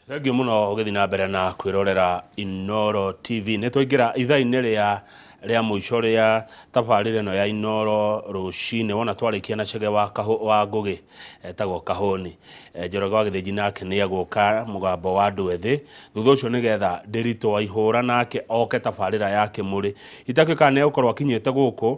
Thengiũ mũno ũgĩthiĩ na mbere na kwĩrorera Inooro TV. Nĩ twaingĩra ithaa-inĩ rĩa rĩa mũico rĩa tabarĩra ĩno ya Inooro rũcinĩ. Wona twarĩkia na Chege wa, Kahũ, wa Ngũgĩ etagwo Kahũni. Eh, Njoroge wa Gĩthĩnji nake nĩ egũka mũgambo wa andũ ethĩ. Thutha ũcio nĩgetha Ndĩritũ wa Ihũra nake oke tabarĩra ya Kĩmũrĩ. Itakĩũĩ kana nĩ egũkorwo akinyĩte gũkũ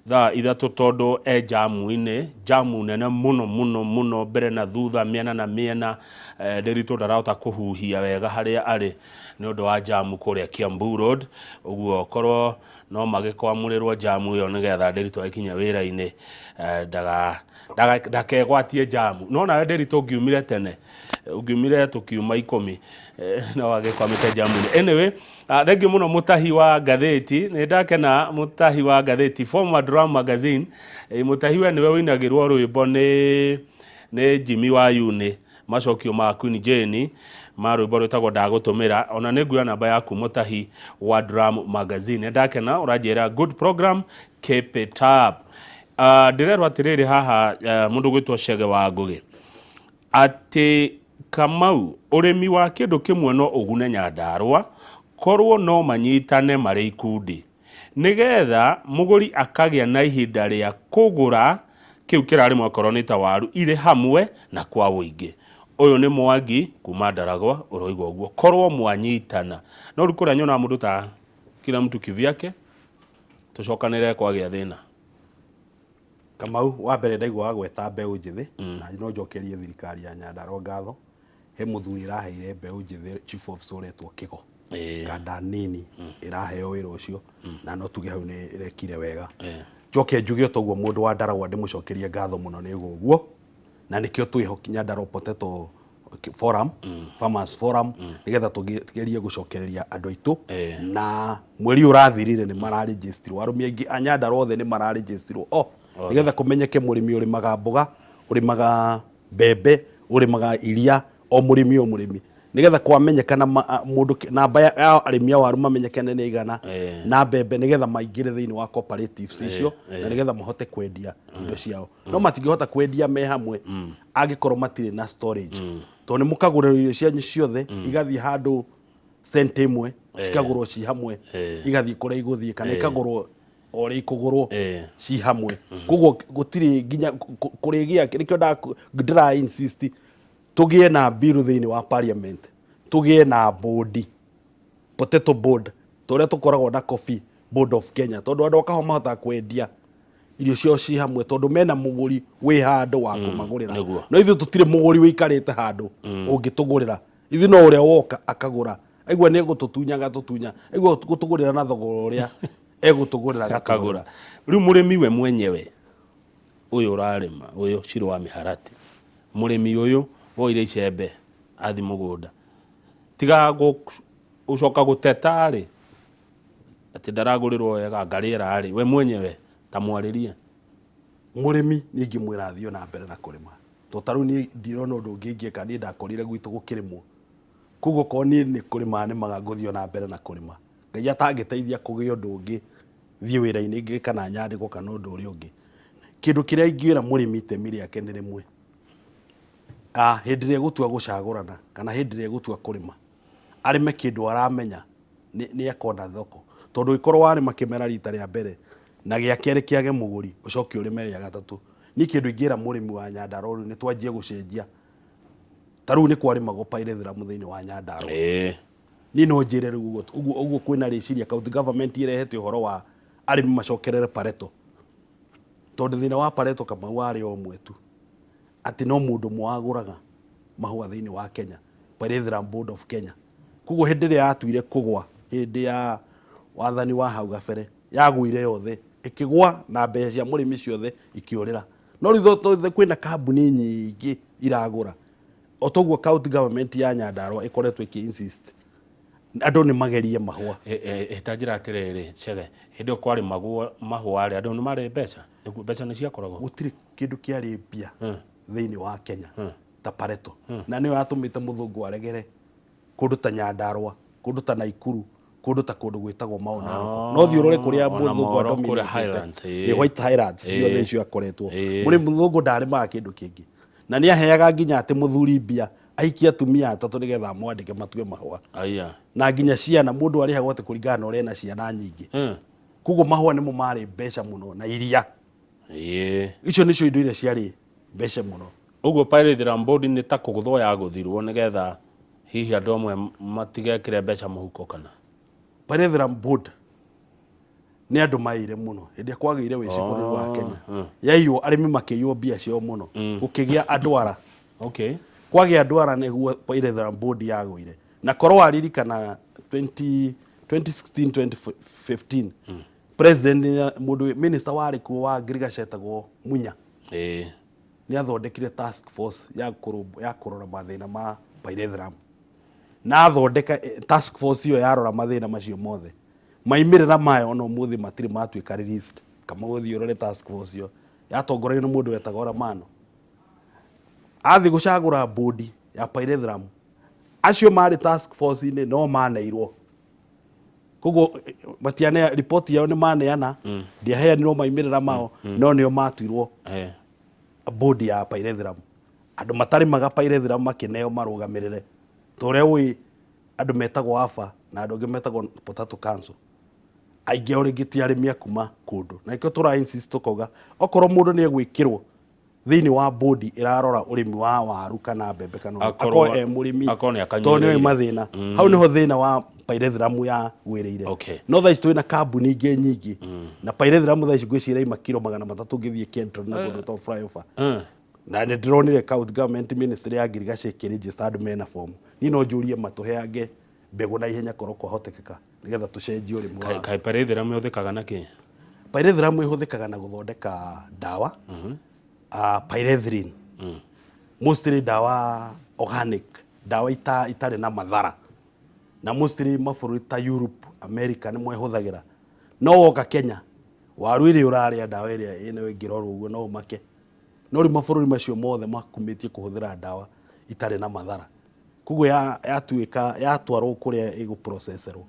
Thaa 3 tondũ e jamu-inĩ, jamu nene mũno mũno mũno mbere na thutha, mĩena na mĩena, Ndĩritũ ndarahota kũhuhia wega harĩa arĩ nĩ ũndũ wa jamu kũrĩa Kiambu Road, ũguo korwo no magĩkwamũrĩrwo jamu ĩyo nĩgetha Ndĩritũ agĩkinya wĩra-inĩ ndakegwatie jamu. No nawe Ndĩritũ ũngiumire tene, ũngiumire tũkiuma 10 no agĩkwamĩte jamu-inĩ. Anyway, Thengiũ mũno mũtahi wa ngathĩti, nĩ ndakena mũtahi wa ngathĩti Former Drum Magazine. Mũtahi we nĩwe ũinagĩrwo rwĩmbo nĩ Jimmy wa Yuni, macokio ma Queen Jane ma rwĩmbo rwĩtagwo ndagũtũmĩra. Ona nĩ nguoya namba yaku mũtahi wa Drum Magazine. Nĩ ndakena ũranjĩra good program, keep it up. Ndĩrerwo atĩrĩrĩ haha mũndũ gwĩtwo Chege wa Ngũgĩ atĩ Kamau, ũrĩmi wa kĩndũ kĩmwe no ũgune Nyandarua korwo no manyitane marĩ ikundi nĩgetha mũgũri akagĩa na ihinda rĩa kũgũra kĩu kĩrarĩmwo akorwo nĩ ta waru irĩ hamwe na kwa ũingĩ. Ũyũ nĩ Mwangi kuma Ndaragwa ũroiga ũguo korwo mwanyitana. No rĩu kũrĩa nyonaga mũndũ ta kila mtu kivyake tũcokanĩrĩre kwagĩa thĩna. Kamau, wa mbere ndaigua wagweta mbeũ njĩthĩ na no njokerie thirikari ya Nyandarua ngatho. He mũthuri ĩraheire mbeũ njĩthĩ chief officer ũretwo Kĩgo. Kanda nini ĩraheo wĩra ũcio na no tuge hau nĩ ĩrekire wega. Njoke njuge o toguo mũndũ wa Ndaragwa ndĩmũcokerie ngatho mũno nĩ ũguo na nĩkĩo twĩho Nyandarua Potato Forum, Farmers Forum nĩgetha tũgerie gũcokereria andũ aitũ na mweri ũyũ ũrathirire nĩ mararĩnjĩstirwo arũme aingĩ a Nyandarua othe nĩ mararĩnjĩstirwo o nĩgetha kũmenyeke mũrĩmi ũrĩmaga mboga, ũrĩmaga mbembe, ũrĩmaga iria, o mũrĩmi o mũrĩmi nĩgetha kwamenyekana mũndũ namba ya arĩmi a waru mamenyekane nĩ aigana na mbembe nĩgetha maingĩre thĩinĩ wa cooperatives icio na nĩgetha mahote kwendia indo ciao. No matingĩhota kwendia me hamwe angĩkorwo matirĩ na storage tondũ nĩ mũkagũrĩrwo irio cianyu ciothe igathiĩ handũ cent ĩmwe cikagũrwo ci hamwe igathiĩ kũrĩa igũthiĩ kana ikagũrwo o ũrĩa ikũgũrwo ci hamwe. Koguo gũtirĩ nginya kũrĩgĩa nĩkĩo ndĩra insist tũgĩe na bill thĩinĩ wa parliament, tũgĩe na board, potato board, ta ũrĩa tũkoragwo na coffee board of Kenya, tondũ andũ a kahũa mahotaga kwendia irio ciao ci hamwe tondũ mena mũgũri wĩ handũ wa kũmagũrĩra. No ithuĩ tũtirĩ mũgũri wĩikarĩte handũ ũngĩtũgũrĩra. Ithuĩ no ũrĩa woka akagũra, aigua nĩ egũtũtunya agatũtunya, aigua gũtũgũrĩra na thogora ũrĩa egũtũgũrĩra agatũgũrĩra. Rĩu mũrĩmi we mwenyewe ũyũ ũrarĩma ũyũ Shiro wa mĩharatĩ, mũrĩmi ũyũ woire icembe athi mũgũnda, tiga gũcoka gũteta rĩ atĩ ndaragũrĩrwo wega ngarĩera rĩ, we mwenyewe ta mwarĩrie. Mũrĩmi niĩ ingĩmwĩra athiĩ ona mbere na kũrĩma, tondũ ta rĩu niĩ ndirona ũndũ ũngĩ ingĩka, niĩ ndakorire gwitũ gũkĩrĩmwo, koguo okorwo niĩ nĩ kũrĩma nĩmaga ngũthiĩ ona mbere na kũrĩma. Ngai atangĩteithia kũgĩe ũndũ ũngĩ thiĩ wĩra-inĩ ingĩ kana nyandĩkwo kana ũndũ ũrĩa ũngĩ. Kĩndũ kĩrĩa ingĩra mũrĩmi itemi rĩake nĩ rĩmwe, hĩndĩ ĩrĩa egũtua gũcagũrana kana hĩndĩ ĩrĩa egũtua kũrĩma, arĩme kĩndũ aramenya nĩ ekona thoko. Tondũ ũngĩkorwo warĩma kĩmera rita rĩa mbere na gĩa kerĩ kĩage mũgũri, ũcoke ũrĩme rĩa gatatũ. Niĩ kĩndũ ingĩra mũrĩmi wa Nyandarua rĩu nĩ twanjie gũcenjia. Ta rĩu nĩ kwarĩmagwo pyrethrum thĩinĩ wa Nyandarua. Niĩ no njĩre rĩu ũguo ũguo ũguo kwĩna rĩciria county government ĩrehete ũhoro wa arĩmi macokerere Pareto. Tondũ thĩna wa Pareto Kamau warĩ o ũmwe tu, atĩ no mũndũ ũmwe wagũraga mahũa thĩinĩ wa Kenya, Pyrethrum Board of Kenya. Koguo hĩndĩ ĩrĩa yatuire kũgwa hĩndĩ ya wathani wa hau gabere, yagũire yothe, ĩkĩgwa na mbeca cia mũrĩmi ciothe ikĩũrĩra. No rĩu kwĩna kambuni nyingĩ iragũra. O toguo county government ya Nyandarua ĩkoretwo ĩkĩ insist andũ nĩ magerie mahũa. Ta njĩra atĩrĩrĩ Chege, hĩndĩ ĩyo kwarĩmagwo mahũa rĩ, andũ nĩ marĩ mbeca? Mbeca nĩ ciakoragwo? Gũtirĩ kĩndũ kĩarĩ mbia thĩinĩ wa Kenya ta Pareto. Na nĩyo yatũmĩte mũthũngũ aregere kũndũ ta Nyandarua, kũndũ ta Naikuru, kũndũ ta kũndũ gwĩtagwo Mau Narok. No thiĩ ũrore kũrĩa Ona mũthũngũ Moro, kũrĩa adominatĩte. Highlands, Ĩ, White Highlands ciothe icio akoretwo. Ĩĩ. Mũrĩ mũthũngũ ndarĩmaga kĩndũ kĩngĩ. Na nĩ aheaga nginya atĩ mũthuri mbia. Ahikie atumia atatũ nĩgetha amwandĩke matue mahũa. Aya. Na nginya ciana, mũndũ arĩhagwo atĩ kũringana na ũrĩa ena ciana nyingĩ. Koguo mahũa nĩmo marĩ mbeca mũno na iria. Icio nĩcio indo iria ciarĩ mbeca mũno. Ũguo Pyrethrum Board nĩ ta kũgũthwo yagũthirwo nĩgetha hihi andũ amwe matigekĩre mbeca mũhuko kana? Pyrethrum Board nĩ andũ maĩire mũno hĩndĩ ĩrĩa kwagĩire wĩici bũrũri wa Kenya. Yaiywo arĩmi makĩiywo mbia ciao mũno. Gũkĩgĩa andwara. Kwagĩa ndwara nĩguo Pyrethrum Board yagũire. Na korwo waririkana 2016 2015 president mũndũ minister warĩ kuo wa ngirigaca etagwo Munya. Nĩ athondekire task force ya ya kũrora mathĩna ma Pyrethrum. Na athondeka task force ĩyo yarora mathĩna macio mothe. Maimĩrĩra mayo ona ũmũthĩ matirĩ matuĩka released. Kama ũthiĩ ũrore task force ĩyo yatongoragio nĩ mũndũ wetagwo Ramano. Athiĩ gũcagũra board ya Pyrethrum, acio marĩ task force-inĩ no maneirwo. Koguo matiane report yao nĩ maneana, ndiaheanirwo maimĩrĩra mao, no nĩo matuirwo board ya Pyrethrum. Andũ matarĩmaga Pyrethrum makĩneo marũgamĩrĩre. Ta ũrĩa ũĩ andũ metagwo AFA na andũ angĩ metagwo Potato Council. Aingĩ ao rĩngĩ ti arĩmi a kuma kũndũ. Na nĩkĩo tũra insist tũkauga okorwo mũndũ nĩ egwĩkĩrwo thĩinĩ wa board ĩrarora ũrĩmi wa waru kana mbembe kana ũrĩmi, akorwo e mũrĩmi akorwo nĩ tondũ nĩoĩ mathĩna. Hau nĩho thĩna wa Pyrethrum ya gwĩrĩire. No thaa ici twĩna kambuni ingĩ nyingĩ na Pyrethrum thaa ici ngwĩciria ima kiro 300 ngĩthiĩ Kentron na kũndũ ta flyover. Na nĩ ndĩronire county government ministry ya ngirigaca ĩkĩregister andũ mena fomu. Niĩ no njũrie matũheange mbegũ na ihenya korwo kwahotekeka nĩgetha tũcenjie ũrĩmi wa Kaĩ Pyrethrum ĩhũthĩkaga na kĩ? Pyrethrum ĩhũthĩkaga na gũthondeka ndawa. Pyrethrin. Mostly ndawa organic, ndawa itarĩ na mathara. Na mostly mabũrũri ta Europe, America nĩmo ĩhũthagĩra. No woka Kenya, waru ĩrĩa ũrarĩa ndawa ĩrĩa ĩno ĩngĩrorwo ũguo no ũmake. No rĩu mabũrũri macio mothe makumĩtie kũhũthĩra ndawa itarĩ na mathara. Koguo yatuĩka yatwarwo kũrĩa ĩgũproceserwo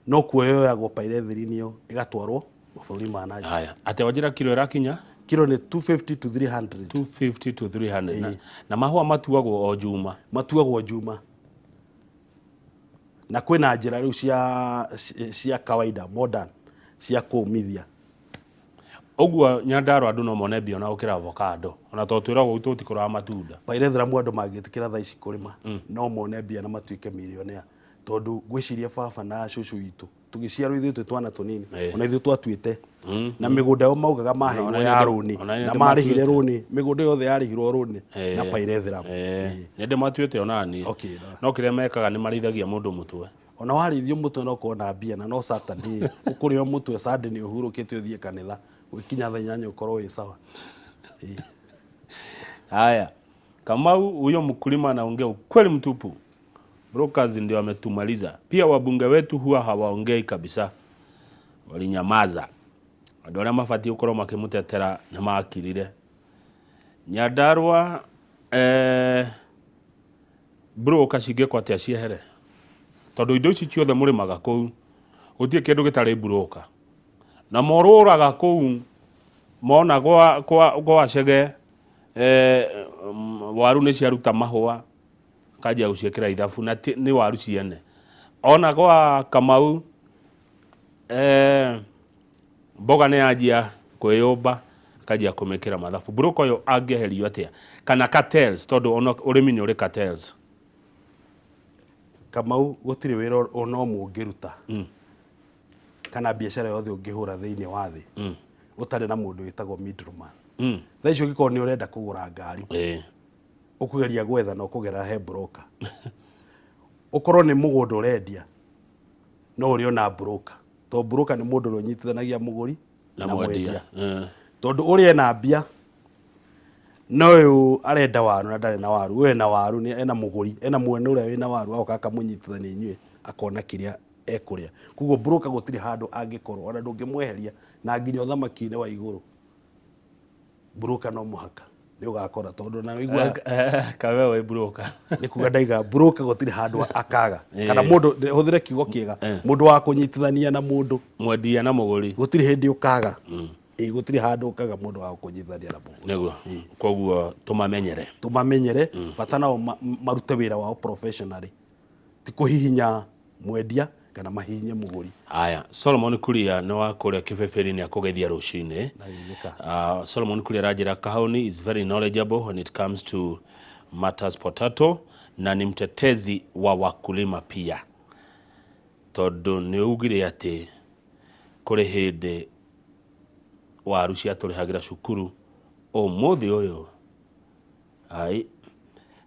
no kuo yoyagwo pyrethrin ĩyo ĩgatwarwo mabũrũri ma na nja. Haya, atĩ wanjĩra kiro ĩrakinya? Kiro nĩ 250 to 300. 250 to 300. Na mahũa matuagwo o Juma? Matuagwo Juma. Na kwĩna njĩra rĩu cia kawaida modern cia kũmithia. Ũguo Nyandarua andũ no mone mbia ona gũkĩra avocado ona tondũ twĩragwo gwitũ gũtikũraga matunda. Pyrethrum andũ mangĩtĩkĩra thaa ici kũrĩma no mone mbia na matuĩke millionaire tondũ ngwĩciria baba na cũcũ witũ tũgĩciarwo ithuĩ twĩ twana tũnini ona ithuĩ twatuĩte na mĩgũnda yao maugaga maheirwo ya rũni na marĩhire rũni mĩgũnda yothe yarĩhirwo rũni na pyrethrum. Nĩ ndĩmatuĩte ona niĩ. No kĩrĩa mekaga nĩ marĩithagia mũndũ mũtwe. Ona warĩithio mũtwe no ũkorwo na mbia na no Saturday ũkũrĩo mũtwe Sunday nĩ ũhurũkĩte ũthiĩ kanitha gwĩkinya thaa 8 ũkorwo wĩ sawa. Haya, Kamau huyo mkulima anaongea ukweli mtupu. Brokers ndio ametumaliza. Pia wabunge wetu huwa hawaongei kabisa, walinyamaza. Andũ arĩa mabatiĩ gũkorwo makĩmũtetera nĩ makirire. Nyandarua broker cingĩkwo atĩa ciehere? Tondũ indo ici ciothe mũrĩmaga kũu gũtirĩ kĩndũ gĩtarĩ broker. Na morũraga kũu mona gwa Chege waru nĩ ciaruta mahũa akanjia gũciĩkĩra ithabu na nĩ waru ciene. Ona gwa Kamau mboga nĩ yanjia kwĩyũmba akanjia kũmĩkĩra mathabu. Broker ũyũ angĩeherio atĩa? Kana cartels, tondũ ona ũrĩmi nĩ ũrĩ cartels. Kamau gũtirĩ wĩra ona ũmwe ũngĩruta kana biacara yothe ũngĩhũra thĩinĩ wa thĩ ũtarĩ na mũndũ wĩtagwo middleman. Thaa icio ũngĩkorwo nĩ ũrenda kũgũra ngari ũkũgeria gwetha na ũkũgerera he broker. Ũkorwo nĩ mũgũnda ũrendia no ũrĩ ona broker. Tondũ broker nĩ mũndũ ũrĩa ũnyitithanagia mũgũri na mwendia. Tondũ ũrĩa ena mbia no ũyũ arenda waru na ndarĩ na waru, ũyũ ena waru nĩ ena mũgũri, ena mwene ũrĩa wĩna waru agoka akamũnyitithania inyuĩ akona kĩrĩa ekũrĩa. Koguo broker gũtirĩ handũ angĩkorwo ona ndũngĩmweheria na nginya ũthamaki-inĩ wa igũrũ broker no mũhaka nĩ ũgakora tondũ na wĩigua Kawe wĩ broker. Nĩ kuga ndaiga broker gũtirĩ handũ akaga kana mũndũ hũthĩre kiugo kĩega mũndũ wa kũnyitithania na mũndũ mwendia na mũgũri gũtirĩ hĩndĩ ũkaga. Ĩĩ, gũtirĩ handũ ũkaga mũndũ wa gũkũnyitithania na mũgũri. Nĩguo. Koguo tũmamenyere. Tũmamenyere, bata nao marute wĩra wao professionally, ti kũhihinya mwendia kana mahihinye mũgũri. Aya, Solomon Kuria nĩ wa kũrĩa Kĩbĩbĩri nĩ akũgeithia rũcinĩ. Ndageithĩka. Solomon Kuria aranjĩra Kahauni is very knowledgeable when it comes to matters potato na ni mtetezi wa wakulima pia. Tondũ nĩ ugire atĩ kũrĩ hĩndĩ waru ciatũrĩhagĩra cukuru ũmũthĩ ũyũ ai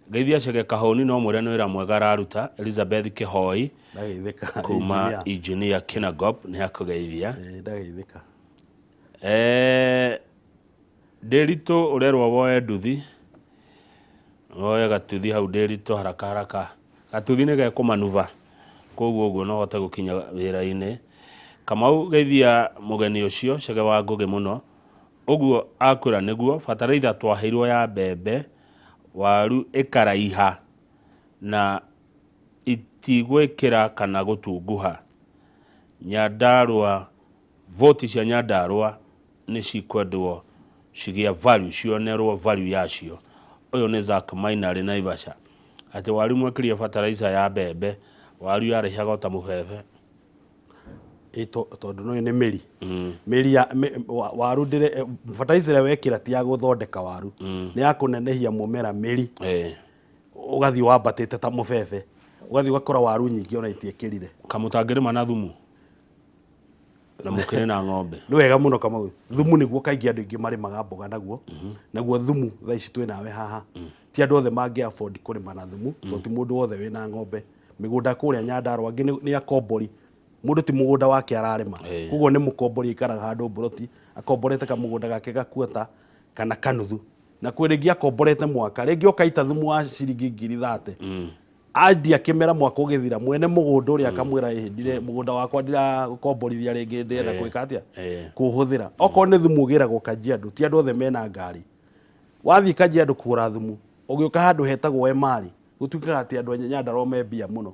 Ngeithia Chege Kahũni no mwĩre nĩ wĩra mwega araruta. Elizabeth Kĩhoi Ndageithĩka. kuma Engineer. Engineer Kinagop nĩ akũgeithia. Ĩĩ, ndageithĩka. Ndĩritũ ũrerwo woe nduthi, woe gatuthi hau Ndĩritũ haraka haraka. Gatuthi nĩ gekũmanuba koguo ũguo no ũhote gũkinya wĩra-inĩ. Kamau geithia mũgeni ũcio Chege wa Ngũgĩ mũno. Ũguo akwĩra nĩguo, bataraitha twaheirwo ya mbembe, waru ĩkaraiha na itigwĩkĩra kana gũtunguha. Nyandarũa, voti cia Nyandarũa nĩ cikwendwo cigĩe value, cionerwo value yacio. Ũyũ nĩ Zack Maina arĩ Naivasha. Atĩ waru mwekĩrire bataraitha ya mbembe, waru yaraihaga o ta mũbebe. Ĩ tondũ nĩ nĩ mĩri mĩri ya waru ndĩre fertilizer ĩrĩa wekĩra ti ya gũthondeka waru, nĩ ya kũnenehia mũmera mĩri, ũgathiĩ wambatĩte ta mũbebe, ũgathiĩ ũgakora waru nyingĩ ona itiĩkĩrire. Kamũtangĩrĩma na thumu na mũkĩrĩ na ng'ombe. Nĩ wega mũno Kamau, thumu nĩguo kaingĩ andũ aingĩ marĩmaga mboga naguo. Naguo thumu thaa ici twĩ nawe haha, ti andũ othe mangĩ afford kũrĩma na thumu, tondũ ti mũndũ wothe wĩna ng'ombe. Mĩgũnda kũrĩa Nyandarũa angĩ nĩ akombori, mũndũ ti mũgũnda wake ararĩma, koguo nĩ mũkombori aikaraga handũ mburoti akomborete kamũgũnda gake gakuota kana kanuthu, na kwĩ rĩngĩ akomborete mwaka rĩngĩ ũkaita thumu wa ciringi 30,000, andia kĩmera mwaka ũgĩthira, mwene mũgũnda ũrĩa akamwĩra, ĩhĩ ndire mũgũnda wakwa ndiragũkomborithia rĩngĩ, ndĩrenda gwĩka atĩa, kũũhũthĩra. Okorwo nĩ thumu ũgĩragwo Kajiado, ti andũ othe mena ngari. Wathiĩ Kajiado kũgũra thumu, ũgĩũka handũ hetagwo Emali, gũtuĩkaga atĩ andũ a Nyandarũa me mbia mũno,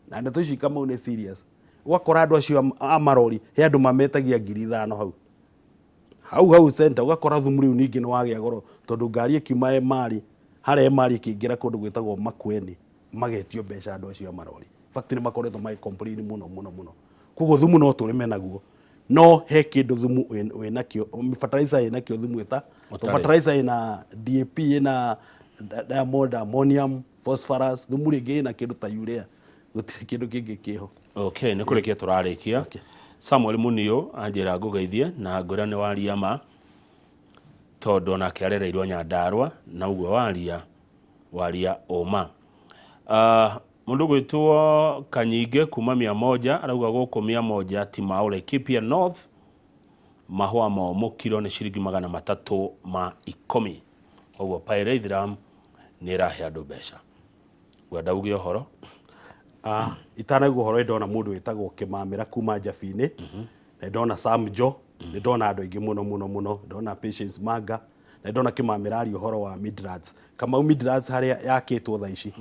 na ndeto ici Kamau nĩ serious. Ũgakora andũ acio a marori he andũ mametagia 5,000 hau hau hau center, ũgakora thumu rĩu ningĩ nĩ wagĩa goro, tondũ ngari ĩkiuma Emali, harĩa Emali ĩkĩingĩra kũndũ gwĩtagwo Makueni, magetio mbeca andũ acio a marori. In fact nĩ makoretwo magĩ complain mũno mũno mũno. Koguo thumu no tũrĩme naguo, no he kĩndũ thumu wĩnakĩo, fertilizer ĩnakĩo thumu ĩta Ũtarĩ. Fertilizer ĩna DAP, ĩna diamond ammonium phosphorus, thumu rĩngĩ ĩna kĩndũ ta urea, gũtirĩ kĩndũ kĩngĩ kĩho. Okay, nĩ kũrĩkia tũrarĩkia. Samuel Muniũ anjĩra ngũgeithie na ngwĩra nĩ waria ma, tondũ onake arereirwo Nyandarũa na ũguo waria waria ũma. Mũndũ gwĩtwo Kanyingĩ kuma Mia Moja arauga gũkũ Mia Moja ti ma Laikipia North, mahũa momũ kiro nĩ ciringi 310. Koguo pyrethrum nĩ ĩrahe andũ mbeca. Ngwenda uge ũhoro. Itanaigua ũhoro, ndona mũndũ wĩtagwo Kĩmamĩra kuma Njabi-inĩ, na ndona Sam Jo, nĩ ndona andũ aingĩ mũno mũno mũno, ndona Patience Manga, na ndona Kĩmamĩra aria ũhoro wa Midlands. Kamau, Midlands harĩa yakĩtwo thaa ici,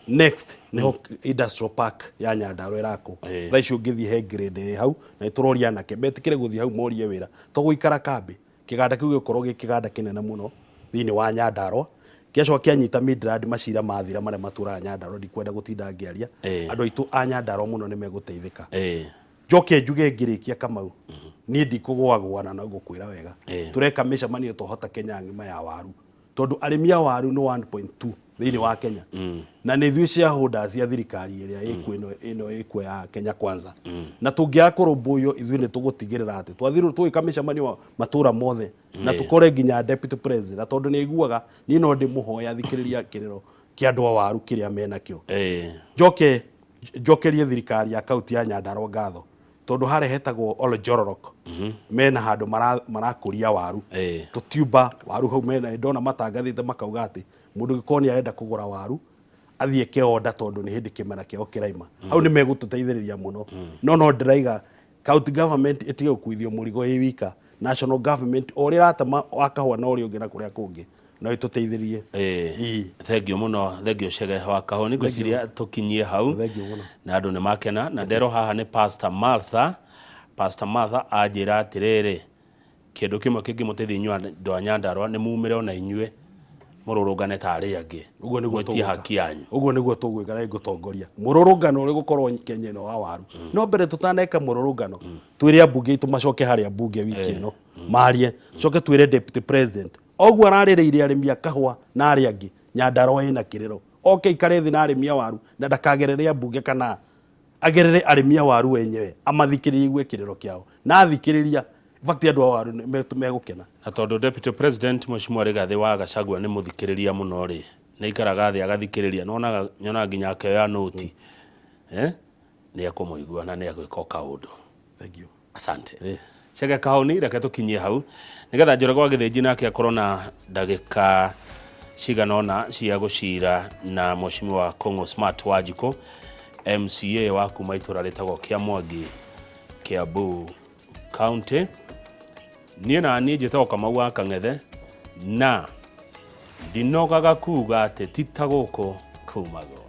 next niho industrial park ya Nyandarua ĩrakwo. Thaa ici ũngĩthiĩ he grade ĩ hau, na nĩtũroria anake metĩkĩre gũthiĩ hau morie wĩra, to gũikara kambĩ. Kĩganda kĩu gĩgũkorwo gĩ kĩganda kĩnene mũno thĩinĩ wa Nyandarua, gĩacoka kĩanyita Midland, macira mathira marĩa matũraga Nyandarua, ndikwenda gũtinda ngĩaria. Andũ aitũ a Nyandarua mũno nĩ megũteithĩka. Njoke njuge ngĩrĩkia, Kamau, niĩ ndikũgũagũana na ngũkwĩra wega, tũreka mĩcemanio twahota Kenya ng'ima ya waru, tondũ arĩmi a waru nĩ 1.2 thĩinĩ wa Kenya, na nĩ ithuĩ shareholders ya thirikari ĩrĩa ĩkuo, ĩno ĩkuo ya Kenya Kwanza, na tũngĩaga kũrũmbũiyo ithuĩ nĩ tũgũtigĩrĩra atĩ twathirwo tũgĩka mĩcemanio matũra mothe na tũkore nginya deputy president, na tondũ nĩ aiguaga niĩ no ndĩmũhoya athikĩrĩria kĩrĩro kĩa andũ a waru kĩrĩa menakĩo. Njoke njokerie thirikari ya kaunti ya Nyandarua ngatho, tondũ harĩa hetagwo Oljororok mena handũ marakũria waru, tũtiumba waru hau mena, ndona matangathĩte makauga atĩ mũndũ ũngĩkorwo nĩ arenda kũgũra waru athiĩ eke order, tondũ nĩ hĩndĩ kĩmera kĩao kĩraima. Hau nĩ megũtũteithĩrĩria mũno, no ndĩraiga county government ĩtige gũkuithio mũrigo ĩ wika. National government o ũrĩa ĩratema wa kahũa na ũrĩa ũngĩ na kũrĩa kũngĩ no ĩtũteithĩrĩrie. Thengio mũno, thengio Chege wa Kahũni, ngwĩciria tũkinyie hau. Thengio mũno. Na andũ nĩ makena na nderwo haha nĩ Pastor Martha. Pastor Martha anjĩra atĩrĩrĩ, Kĩndũ kĩmwe kĩngĩmũteithia inyuĩ andũ a Nyandarua nĩ mumĩre ona inyuĩ mũrũrũngane ta arĩa angĩ. Ũguo nĩguo Mwĩtie tũgwĩka. haki yanyu. Ũguo nĩguo tũgwĩka na nĩngũtongoria mũrũrũngano ũrĩa ũgũkorwo Kenya ĩno wa waru. No mbere tũtaneka mũrũrũngano, twĩre ambunge aitũ macoke harĩa mbunge wiki ĩno marie, coke twĩre deputy president oguo ararĩrĩire arĩmi a kahũa na arĩa angĩ, Nyandarua ĩna kĩrĩro, oke aikare thĩ na arĩmi a waru na ndakagerere ambunge kana agerere arĩmi a waru wenyewe amathikĩrĩrie aigue kĩrĩro kĩao, na athikĩrĩria in fact andũ a waru megũkena. Na tondũ Deputy President Mheshimiwa Rigathĩ wa Gachagua nĩ mũthikĩrĩria mũno rĩ, nĩ aikaraga thĩ agathikĩrĩria, nĩwonaga nyonaga nginya akĩoya nũti, eh, nĩ ekũmũigua na nĩ egwĩka o kaũndũ. Thank you. Asante. Chege Kahoni, reke tũkinyie hau nĩgetha Njoroge wa Gĩthĩnji nake akorwo na ndagĩka cigana ũna cia gũcira na Mheshimiwa Kong'o Smart Wanjikũ MCA wa kuma itũra rĩtagwo Kĩamwangi, Kiambu County. Niĩ na niĩ njĩtagwo Kamau wa Kang'ethe na ndinogaga kuga atĩ ti ta gũkũ kumagwo.